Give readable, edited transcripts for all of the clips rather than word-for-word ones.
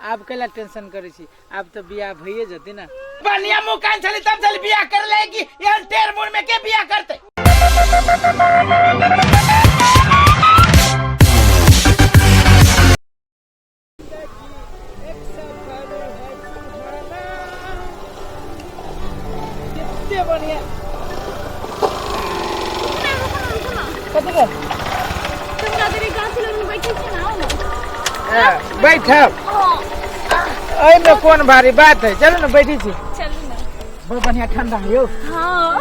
आब कैला टेंशन करै छी, आब तऽ बियाह भइए जेतै ने। बढ़िया मुँह कान छली तब छली बियाह कर ले कि एहन टेर मुड़ में के बियाह करते। कते बढ़िया कथी के? तुमरा तेरे गाछ लग में बैठे छी ना, आओ ना। हाँ, बैठब एहिमे कोन भारी बात है, चलू ने बैठी छी। चलू ना। बड़ बढ़िया ठंडा है यौ। हाँ,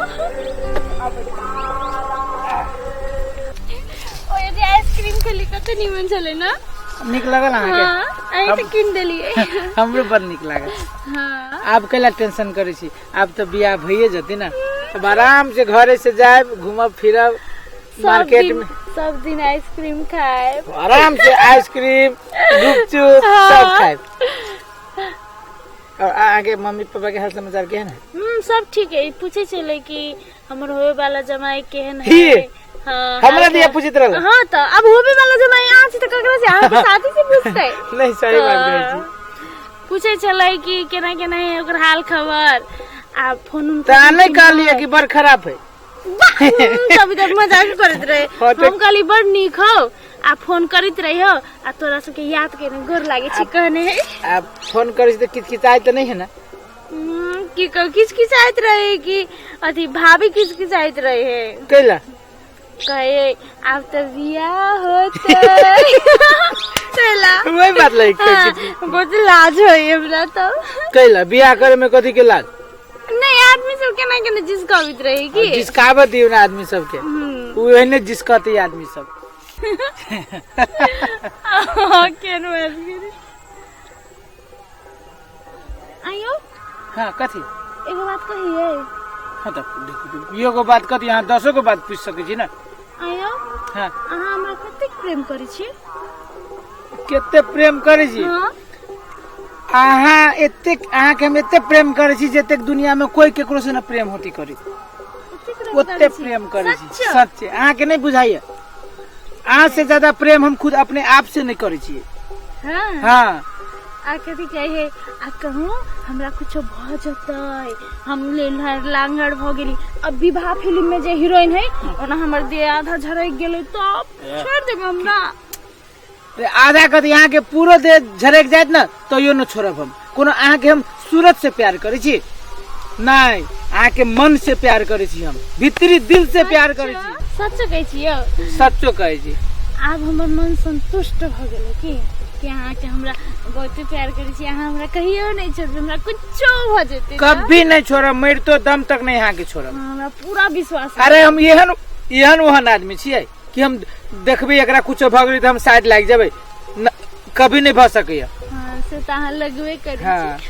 ओ यदि आइसक्रीम खेली कते नीमन छलै ना? नीक लगल अहाँके? हाँ, अहीं तऽ कीन देलियै। हमरो बड़ नीक लागल। हाँ। आब कैला टेंशन करै छी, आब तऽ बियाह भइए जेतै ने, तब आराम से घरे से जायब, घूमब फिरब सब मार्केट दिन में, सब दिन आइसक्रीम खाएब। आराम से आइसक्रीम, गुपचुप सब खायब। और अहाँके मम्मी पापा के हाल समाचार केहन है? सब ठीक है। पूछे छलै कि हमर होवे वाला जमाई केहन ही? है। हाँ, हमरा हाल दिया चाल। पूछैत रहल? हाँ, तो अब होवे वाला जमाई अहाँ से तऽ ककरा से, अहाँ के साथी से पूछते? नहीं, सही बात कहै छी। पूछे छलै कि केना केना है ओकर हाल खबर आ फोन उन तऽ अहाँ नहीं कहलियै कि बड़ खराब है? सब इधर मजाक करैत रहे। हाँ, हम कहली बड़ नीक हो आ फोन करैत रही हो आ तोरा सबके याद केने गोर लागे छी कहने है। आ फोन करै छी तऽ किचकिचाइ तऽ नहीं है ना? की कह किचकिचाइत रहे कि अथी भाभी किचकिचाइत रहे है। कैला? कहे आब तऽ बियाह होते कैला। वही बात लाइक। हाँ, बहुत लाज होय हमरा तो। कैला, बियाह करे में कथी के लाज? नहीं, आदमी सब केना केना जिसकाबैत रहे कि जिसकाबत दियौ ना आदमी सबके। उ एहने जिसकते आदमी सब। हाँ, केनो आबि गेलै। आइयो। हाँ, कथी? एगो बात कहिए? हाँ, तऽ देखू, एगो बात कथी, अहाँ दसो गो बात पूछि सकै छी ने। आइयो। हाँ। अहाँ हमरा कतेक प्रेम करै छी? कते प्रेम करै छी? हाँ। अहाँ एतेक, अहाँके हम एते प्रेम करै छी जतेक दुनिया में कोई केकरो से न प्रेम होती करी। ओतेक प्रेम ओते करै छी? प्रेम करै छी। सच्चो? सच्चे, अहाँके नहीं बुझाइए, अहाँ से ज्यादा प्रेम हम खुद अपने आप से नहीं करै छियै। हाँ। हाँ। आ कथी कहे आ कहूँ हमरा कुछो भऽ जेतै, हम लेलहर लांगड़ भऽ गेली, अब विवाह फिल्म में जे हीरोइन है ओना हमर देह आधा झरकि गेलै तब छोड़ि देबै हमरा? रे, आधा कथी, अहाँके पूरो देह झरकि जायत ने तैयो न छोड़ब हम। कोनो अहाँके हम सूरत से प्यार करै छी? नहीं, अहाँके मन से प्यार करै छी, हम भीतरी दिल से प्यार करै छी। सच कहै छी यौ? सचो कहै छी। आब हमर मन संतुष्ट भऽ गेलै कि अहाँके हमरा बहुते प्यार करै छी, अहाँ हमरा कहियो नहि छोड़बै, हमरा कुछो भऽ जेतै तऽ। कभी नहीं छोड़ब, मरितो दम तक नहीं अहाँके छोड़ब। हाँ, हमरा पूरा विश्वास है। अरे, हम एहन एहन ओहन आदमी छियै कि हम देखबै एकरा कुछो भऽ गेलै तऽ हम साइड लागि जेबै? न, कभी नहीं भऽ सकैया। हाँ, से तऽ अहाँ लगबे करै हाँ। छी।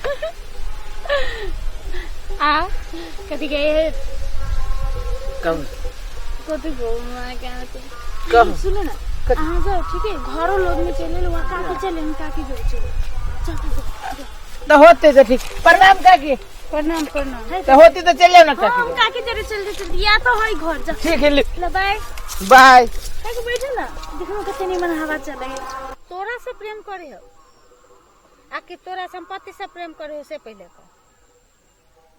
आ कथी कहे कहू। कथी कहू अहाँके? अहाँके कहू। सुनू ने, अहाँ जाउ, ठीक है? घरो लोग में चले लो, काकी चले, हम काकी जोड़े चले, जाओ जाओ। तऽ होते तऽ ठीक, प्रणाम काकी। प्रणाम प्रणाम। तऽ होती तऽ चलि जाउ ने हाँ, काकी। हम काकी जोड़े चलते चलते या तो है घर जा। ठीक है, ले बाय। बाय। काकी बैठो ना, देखो कते निमन हवा चले है। तोरा से प्रेम करे हो आ कि तोरा संपत्ति से प्रेम करे हो, से पहले कह।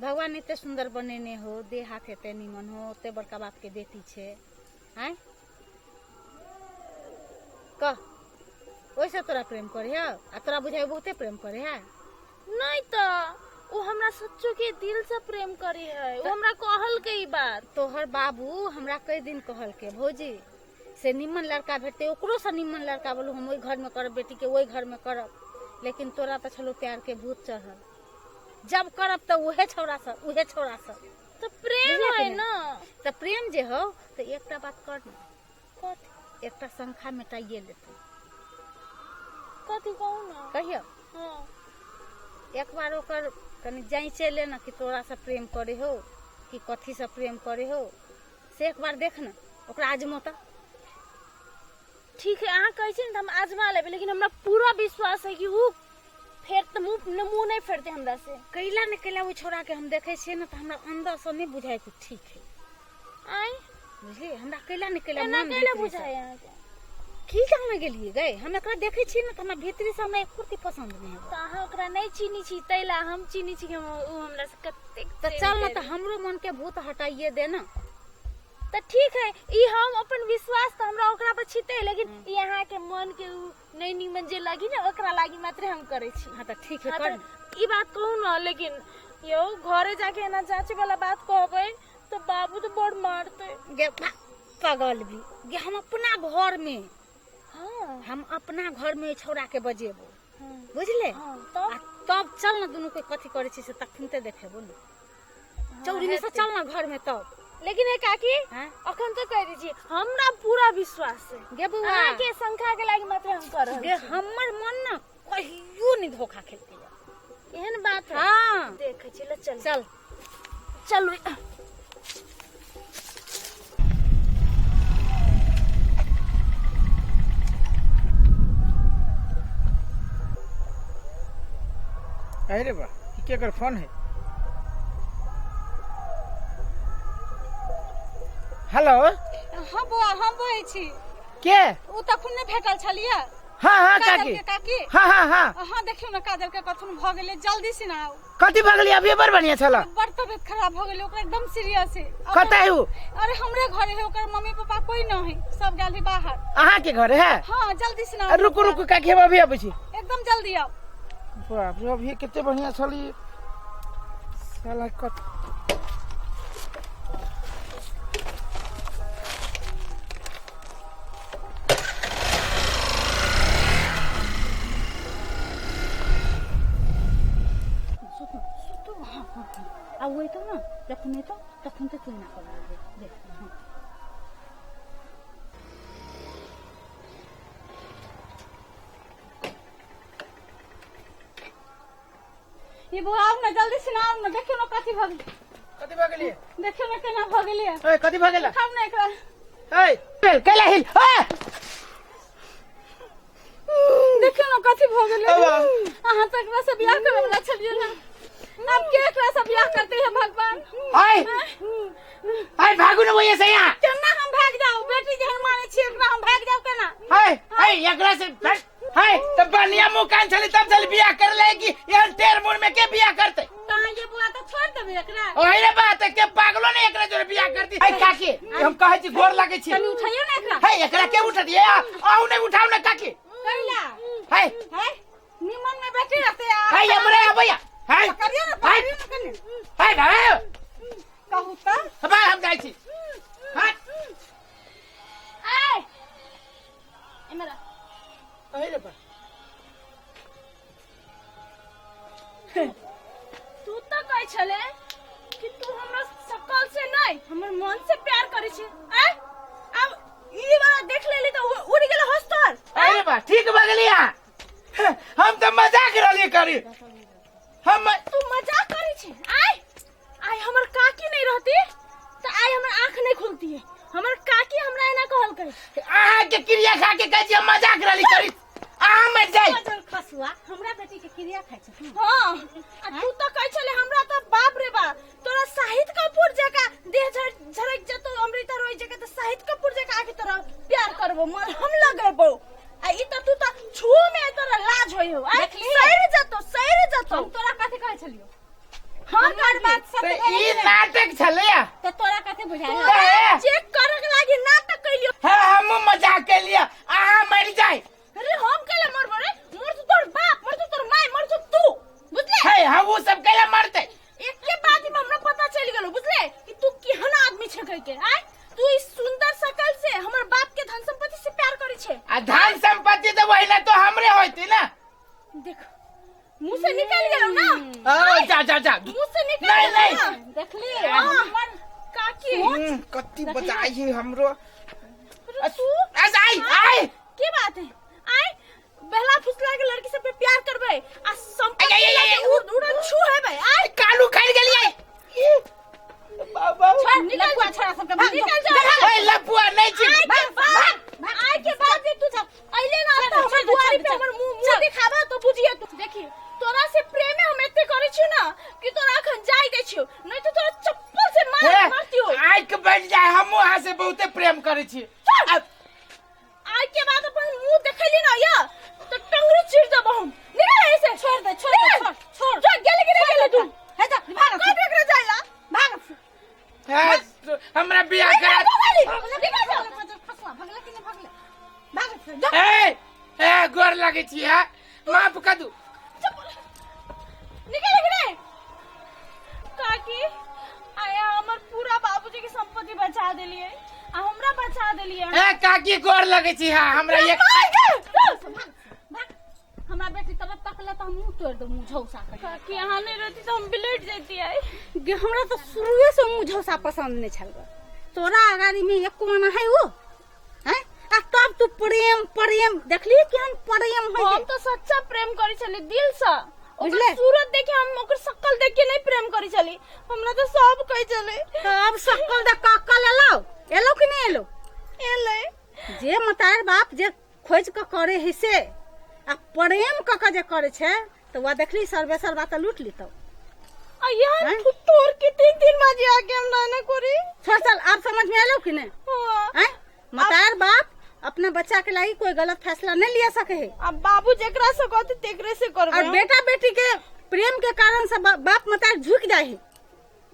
भगवान एते सुंदर बनेने हो, देह हाथ एते निमन हो, ओते बड़का बाप के बेटी छे, आँय कह, ओहिसे तोरा प्रेम करे हो आ तोरा बुझाइ बहुते प्रेम करे है? नहीं तो वो हमरा सच्चो के दिल से प्रेम करे है, वो हमरा कहल के ई बात। तोहर बाबू हमरा कई दिन कहल के भौजी से निमन लड़का भेटते, ओकरो से निमन लड़का बोलू हम ओहि घर में करब, बेटी के ओहि घर में करब, लेकिन तोरा तो छलो प्यार के भूत चढ़ल, जब करब तो उहे छौड़ा सब, उहे छौड़ा सब। तो प्रेम बुझलियै है कि ना? तऽ प्रेम जे हो तऽ एकटा बात कर ने। कथी? एकटा शंखा मेटाइए लेतै। कथी कहू ना। कहियो? हाँ। एक बार ओकर कनि जाँचे ले ना कि तोरा से प्रेम करे हो कि कथी से प्रेम करे हो, से एक बार देख ना, ओकरा आजमो तऽ। ठीक है, अहाँ कहै छी ने तऽ हम आजमा लेबै, लेकिन हमरा पूरा विश्वास है कि उ फेर तऽ मुँह न मुँह नहीं फेरते हमरा से। कैला ने कैला ओहि छौड़ा के हम देखै छियै ने तऽ हमरा अंदर से नहीं बुझाइ कि ठीक है। आँय? बुझलियै, हमरा कैला ने कैला एना मन कैला भीतरी से। बुझाइ अहाँके? की जाने गेलियै गै, हम एकरा देखै छी ने तऽ हमरा भीतरी से हमरा एको रत्ती पसंद नहि होय। तऽ अहाँ ओकरा नहि चिन्है छी ताहि लए हम चिन्है छी कि हम ओ हमरा से कतेक तऽ प्रेम चल ने करै। तऽ हमरो मन के भूत हटाइए दे ने। तऽ ठीक है, ई हम अपन विश्वास तऽ हमरा ओकरा पर छितै, लेकिन ई अहाँ के मन के उ नहि नीमन जे लगी ने ओकरा लागी मात्र हम करै छी। हाँ तऽ ठीक है हाँ कर। तऽ ई बात कहू ने, लेकिन यौ घरे जाके एना जाँचे वाला बात कहबै तऽ बाबू तऽ बड़ मारतै। गे पागल भी गे, हम अपना घर में, हाँ हम अपना घर में ओहि छौड़ा के बजेबो। हाँ। बुझले? हाँ, तब आ तब चल ने दुनू कोई कथी करै छी से तखन ते देखेबो ने। चौरी में से चल ना घर में तब। लेकिन हे काकी हाँ? अखन तो कह दै छी हमरा पूरा विश्वास है गे बौआ, अहाँ के शंका के लागी मात्र हम कर रहल गे छी। हमर मन ना कहियो नहीं धोखा खेलती है। एहन बात है? हाँ देखै छी, ल चल चल चलू। अरे बा, ई केकर फोन है? हेलो। हाँ बौआ, हम बजै छी। के? ओ तखन नहि भेटल छलियै? हाँ हाँ काजल काकी। के काकी। हाँ हाँ हाँ। हाँ देखियौ ने काजल के कथन भऽ गेलै, जल्दी से ना आउ। कथी भऽ गेलै? अभी बड़ बढ़िया छल। बड़ तबियत खराब भऽ गेलै ओकरा, एकदम सीरियस है। कतऽ है उ? अरे हमरे घरे है, ओकर मम्मी पापा कोई न है, सब गेल है बाहर। अहाँ के घरे है? हाँ जल्दी से ना आउ। रुकू रुकू काकी, हम अभी अबै छी। एकदम जल्दी आउ। बाप रे, अभी कते बढ़िया छल ई साला कत सुतू सुतू। हाँ हाँ हाँ, आ ओ अयतौ ने जखन अयतौ तखन तऽ तू एना कर दे। हाँ ये बौआ आउ ने जल्दी से ना आउ ने, देखियौ ने कथी भऽ गेलै। कथी भऽ गेलै? देखियौ ने केना भऽ गेलै। ओए कथी भऽ गेलै? उठाउ ने एकरा। ओए कैला हिल ओए। देखियौ ने कथी भऽ गेलै। अबा। अहाँ तऽ एकरा से बियाह करे वाला छलियै ने, आब के एकरा से बियाह करते है भगवान? आय आय भागू ने भैया से यहाँ। केना हम भाग जाऊ? बेटी जेहन माने छी एकरा, हम भाग जाऊ केना? हाय हाय एकरा से हाय तब बढ़िया मुंह कान छली तब छली बियाह कर ले कि एहन टेर मुड़ में के बियाह करते? तहाँ ये बुआ तऽ छोड़ देबै एकरा। ओही रे बात है के पागलो ने एकरा जोरे बियाह करती। हाय काकी, हम कहै छी गोर लागै छी। कनी उठाइयो ने एकरा। हाय एकरा के उठत ये? आउ ने उठाउ ने काकी। कैला? हाय हाय निमन में बेटी रहते आ। हाय हमरे अबैया। हाय पकड़ियो ने, हाय पकड़ियो ने कनी। हाय भाई कहू तऽ। भाई हम जाइ छी। हाय आय एमरा। अरे रे बा। तू तऽ कहै छले कि तू हमरा शकल से नहीं हमर मन से प्यार करै छी। आय अब ई वाला देख लेली तऽ उड़ गेल होश तोहर। अरे बा ठीक भऽ गेली अहाँ। हम तऽ मजाक रहलियै करी। हम तू मजाक करै छी? आय आय हमर काकी नहीं रहती तऽ आय हमर आँख नहीं खुलती है। हमर काकी हमरा एना कहल करे। अहाँ के क्रिया खा के कहै छी हम मजाक रहली करी, अहाँ मरि जाइ। काजल खसुआ हमरा बेटी के क्रिया खाइ छै। हाँ आ तू तऽ कहै छले हमरा तऽ बाप रे बाप तोरा शाहिद कपूर जकाँ देह झरक जतो अमृता रोय जकाँ, तऽ शाहिद कपूर जकाँ आके तोरा प्यार करबो, मलहम लगेबो। आ ई तऽ तू तऽ छुओ में तोरा लाज होय हो। आय देखली? सैर जतो, सैर जतो। हम तोरा कथी कहै छलियौ? हाँ हमर बात सत्य तऽ भेलै ई कि नहि? नाटक छलैया। तऽ तोरा कथी बुझाइ है? तोरा चेक करे के लागी नाटक कैलियो। हाँ हमहूँ मजाक केलियै, अहाँ मरि जाइ। अरे हम कैला मरबो रे? मर तो तोर बाप, मर तो तोर my, मर तो तू, बुझले? हे हम उ सब कैला मरतै? एके बात में हमरा पता चल गेलो बुझले कि तू केहन आदमी छे कह के। आय तू इस सुंदर शकल से हमर बाप के धन संपत्ति से प्यार करे छे। आ धन संपत्ति तो वही ना तो हमरे होती ना। देख मुंह से निकल गेलो ना। ओ जा जा जा मुंह से निकल नहीं, गेलो नहीं। ना। देखली हाँ, काकी कत्ती बताई है हमरो। अरे तू अस आई आई की बात है? आय बहला फुसला के लड़की सब पे प्यार करबे आ संपत्ति आई, आई, आई, लगे आई। उड़ उड़न छू है भाई। आय कालू खाइ गेलियै। बाबा छोड़ निकल लफुआ जा। छोड़ा सबके भाग निकल जो। जा। ओए लफुआ नहीं छी। आय के बाद, आय के बाद जे तू अइले ना चल, त हमर चल, दुआरी चल, पे चल। हमर मुंह मुंह दिखाबा तो बुझिए तू। देखी तोरा से प्रेम हम एते करै छियो ना कि तोरा अखन जाय दै छियो, नहीं तो तोरा चप्पल से मार मारतियो। आइ के बैठ जाय, हमहूँ अहाँ से बहुते प्रेम करै छी। चल। आय के बाद अपन हमरा बियाह करा। फसुआ भगला कि नहि भगले? भाग जा। ए ए, गोर लागै छी, हा, माफ कर दू। निकल रे। काकी, आया हमर पूरा बाबूजी के संपत्ति बचा देलिए आ हमरा बचा देलिए। ए काकी, गोर लगै छी, हा, हमरा एक भाग। हमरा बेटी तरफ तकले तऽ हम मुँह तोड़ि देब, मुँह झौसा कर। काकी, अहाँ नहीं रहती तो हम बिलट जैती आई। गे, हमरा तऽ शुरुए से मुँह झौसा पसंद नहीं छल। तोरा अगाड़ी में एको आना है वो हैं, आ तब तू प्रेम प्रेम देखली, केहन प्रेम है। हम तो सच्चा प्रेम करी छली दिल से ओकर। बुझले? सूरत देखे हम, ओकर शकल देख के नहीं प्रेम करी छली। हमरा तो सब कही छले। तब सकल दे ककल एलो, एलो कि नहीं एलो? एले। जे मतार बाप जे खोज के करे है से आ प्रेम क के जे करे छै तऽ वह देखली सर्वे सर्वा तऽ लूट लीतौ। आ यहाँ हैं? तोड़ के तीन तीन बाजे आके हम नाना करी। छोड़, चल, आब समझ में एलो कि नहीं? हाँ। हैं? मतार बाप अपना बच्चा के लागि कोई गलत फैसला नहीं लिया सके है। अब बाबू जेकरा से कहते तेकरे से करबे। और बेटा बेटी के प्रेम के कारण से बाप मतार झुक जाए है,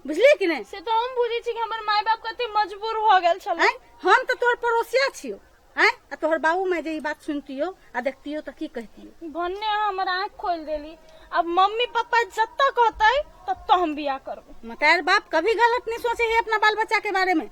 बुझलिए कि नहीं? से तो हम बुझै छी कि हमर माय बाप कते मजबूर हो गेल छलै। हैं? हम तो तोहर पड़ोसिया छियो हैं, आ तोहर बाबू माय जे ई बात सुनतियो आ देखतियो तऽ की कहतियो? भन्ने अहाँ हमर आँख खोल देली। अब मम्मी पापा जत्ता कहते तब तो हम बियाह करबे। मतार बाप कभी गलत नहीं सोचे है अपना बाल बच्चा के बारे में।